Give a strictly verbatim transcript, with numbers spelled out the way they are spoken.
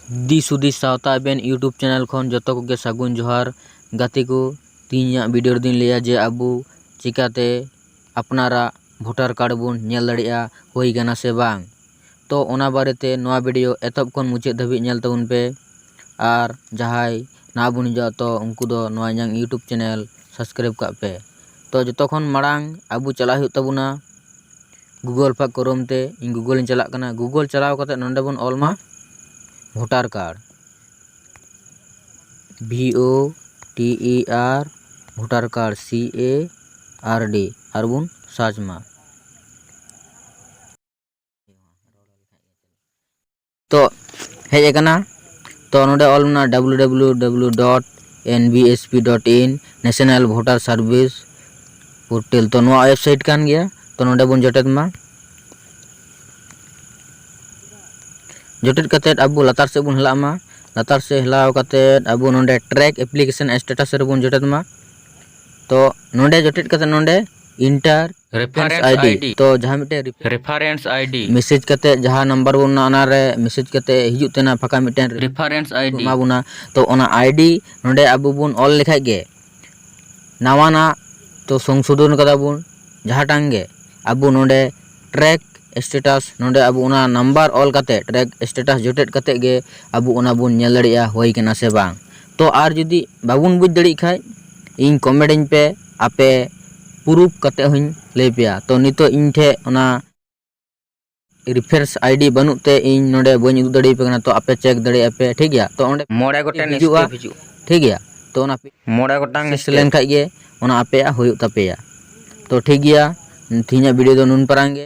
ᱫᱤᱥ ᱦᱩᱫᱤᱥ ᱥᱟᱶᱛᱟ ᱟᱵᱮᱱ YouTube ᱪᱮᱱᱮᱞ ᱠᱷᱚᱱ ᱡᱚᱛᱚ ᱠᱚᱜᱮ ᱥᱟᱹᱜᱩᱱ ᱡᱚᱦᱟᱨ᱾ ᱜᱟᱛᱮ ᱠᱚ, ᱛᱮᱦᱮᱧᱟᱜ ᱵᱷᱤᱰᱤᱭᱳ ᱨᱮᱫᱚᱧ ᱞᱟᱹᱭᱟ ᱡᱮ ᱟᱵᱚ ᱪᱤᱠᱟᱛᱮ ᱟᱯᱱᱟᱨᱟᱜ ᱵᱷᱳᱴᱟᱨ ᱠᱟᱨᱰ ᱵᱚᱱ ᱧᱮᱞ ᱫᱟᱲᱮᱭᱟᱜᱼᱟ ᱦᱩᱭ ᱠᱟᱱᱟ ᱥᱮ ᱵᱟᱝ᱾ ᱛᱚ ᱚᱱᱟ ᱵᱟᱨᱮᱛᱮ ᱱᱚᱣᱟ ᱵᱷᱤᱰᱤᱭᱳ ᱮᱛᱚᱦᱚᱵ ᱠᱷᱚᱱ ᱢᱩᱪᱟᱹᱫ ᱫᱷᱟᱹᱵᱤᱡ ᱧᱮᱞ ᱛᱟᱵᱚᱱ ᱯᱮ᱾ ᱟᱨ ᱡᱟᱦᱟᱸᱭ ᱱᱟᱣᱟ ᱵᱚᱱ ᱦᱤᱡᱩᱜᱼᱟ, ᱛᱚ ᱩᱱᱠᱩ ᱫᱚ ᱱᱚᱣᱟ ᱤᱧᱟᱹᱝ YouTube ᱪᱮᱱᱮᱞ ᱥᱟᱵᱥᱠᱨᱟᱭᱤᱵᱽ ᱠᱟᱜ ᱯᱮ᱾ ᱛᱚ ᱡᱚᱛᱚ ᱠᱷᱚᱱ ᱢᱟᱲᱟᱝ ᱟᱵᱚ ᱪᱟᱞᱟᱜ ᱦᱩᱭᱩᱜ ᱛᱟᱵᱚᱱᱟ Google ᱯᱷᱟ ᱠᱨᱳᱢ ᱛᱮ᱾ ᱤᱧ Google ᱤᱧ ᱪᱟᱞᱟᱜ ᱠᱟᱱᱟ᱾ Google ᱪᱟᱞᱟᱣ ᱠᱟᱛᱮ ᱱᱚᱰᱮ ᱵᱚᱱ ᱚᱞ ᱢᱟ voter card, V O T E R, voter card, C A R D, ᱟᱨ ᱵᱚᱱ ᱥᱟᱨᱪ ᱢᱟ᱾ ᱛᱚ ᱦᱮᱡ ᱟᱠᱟᱱᱟ᱾ ᱛᱚ ᱱᱚᱰᱮ ᱚᱞ ᱢᱮᱱᱟᱜᱼᱟ W W W dot N B S P dot in, National Voter Service Portal᱾ ᱛᱚ ᱱᱚᱣᱟ ᱣᱮᱵᱥᱟᱭᱤᱴ ᱠᱟᱱ ᱜᱮᱭᱟ᱾ ᱛᱚ ᱱᱚᱰᱮ ᱵᱚᱱ ᱡᱚᱴᱮᱫ ᱢᱟ᱾ ᱡᱚᱴᱮᱫ ᱠᱟᱛᱮᱫ ᱟᱵᱚ ᱞᱟᱛᱟᱨ ᱥᱮᱫ ᱵᱚᱱ ᱦᱮᱞᱟᱜ ᱢᱟ᱾ ᱞᱟᱛᱟᱨ ᱥᱮᱫ ᱦᱮᱞᱟᱣ ᱠᱟᱛᱮᱫ ᱟᱵᱚ ᱱᱚᱰᱮ track application status ᱨᱮᱵᱚᱱ ᱡᱚᱴᱮᱫ ᱢᱟ᱾ ᱛᱚ ᱱᱚᱰᱮ ᱡᱚᱴᱮᱫ ᱠᱟᱛᱮᱫ ᱱᱚᱰᱮ enter reference I D᱾ ᱛᱚ ᱡᱟᱦᱟᱸ ᱢᱤᱫᱴᱮᱱ reference I D ᱢᱮᱥᱮᱡᱽ ᱠᱟᱛᱮᱫ ᱡᱟᱦᱟᱸ ᱱᱟᱢᱵᱟᱨ ᱵᱚᱱ ᱚᱱᱟ, ᱚᱱᱟᱨᱮ ᱢᱮᱥᱮᱡᱽ ᱠᱟᱛᱮᱫ ᱦᱤᱡᱩᱜ ᱛᱟᱦᱮᱱᱟ ᱯᱷᱟᱸᱠᱟ ᱢᱤᱫᱴᱮᱱ reference I D ᱮᱢᱟ ᱵᱚᱱᱟ᱾ ᱛᱚ ᱚᱱᱟ I D ᱱᱚᱰᱮ ᱟᱵᱚ ᱵᱚᱱ ᱚᱞ ᱞᱮᱠᱷᱟᱡ ᱜᱮ ᱱᱟᱣᱟᱱᱟᱜ ᱛᱚ ᱥᱚᱝᱥᱳᱫᱷᱚᱱ ᱠᱟᱫᱟ ᱵᱚᱱ ᱡᱟᱦᱟᱸᱴᱟᱝ ᱜᱮ ᱟᱵᱚ ᱱᱚᱰᱮ track status, ᱱᱚᱰᱮ ᱟᱵᱚ ᱚᱱᱟ ᱱᱟᱢᱵᱟᱨ ᱚᱞ ᱠᱟᱛᱮ track status ᱡᱚᱴᱮᱫ ᱠᱟᱛᱮ ᱜᱮ ᱟᱵᱚ ᱚᱱᱟ ᱵᱚᱱ ᱧᱮᱞ ᱫᱟᱲᱮᱭᱟᱜᱼᱟ ᱦᱩᱭ ᱠᱟᱱᱟ ᱥᱮ ᱵᱟᱝ᱾ ᱛᱚ ᱟᱨ ᱡᱩᱫᱤ ᱵᱟᱵᱚᱱ ᱵᱩᱡᱽ ᱫᱟᱲᱮᱭᱟᱜ ᱠᱷᱟᱡ ᱤᱧ comment ᱟᱹᱧ ᱯᱮ, ᱟᱯᱮ proof ᱠᱟᱛᱮ ᱦᱚᱸᱧ ᱞᱟᱹᱭ ᱯᱮᱭᱟ᱾ ᱛᱚ ᱱᱤᱛᱚᱜ ᱤᱧ ᱴᱷᱮᱡ ᱚᱱᱟ reference I D ᱵᱟᱹᱱᱩᱜ ᱛᱮ ᱤᱧ ᱱᱚᱰᱮ ᱵᱟᱹᱧ ᱩᱫᱩᱜ ᱫᱟᱲᱮᱭᱟᱯᱮ ᱠᱟᱱᱟ᱾ ᱛᱚ ᱟᱯᱮ check ᱫᱟᱲᱮᱭᱟᱜᱼᱟ ᱯᱮ, ᱴᱷᱤᱠ ᱜᱮᱭᱟ? ᱛᱚ ᱚᱸᱰᱮ ᱢᱚᱬᱮ ᱜᱚᱴᱮᱱ ᱦᱤᱡᱩᱜᱼᱟ, step ᱦᱤᱡᱩᱜᱼᱟ᱾ ᱴᱷᱤᱠ ᱜᱮᱭᱟ? ᱛᱚ ᱚᱱᱟ ᱢᱚᱬᱮ ᱜᱚᱴᱟᱝ ᱥᱮᱥ step ᱞᱮᱱ ᱠᱷᱟᱡ ᱜᱮ ᱚᱱᱟ ᱟᱯᱮᱭᱟᱜ ᱦᱩᱭᱩᱜ ᱛᱟᱯᱮᱭᱟ᱾ ᱛᱚ ᱴᱷᱤᱠ ᱜᱮᱭᱟ, ᱛᱮᱦᱮᱧᱟᱜ ᱵᱷᱤᱰᱤᱭᱳ ᱫᱚ ᱱᱩᱱ ᱯᱟᱨᱟᱝ ᱜᱮ᱾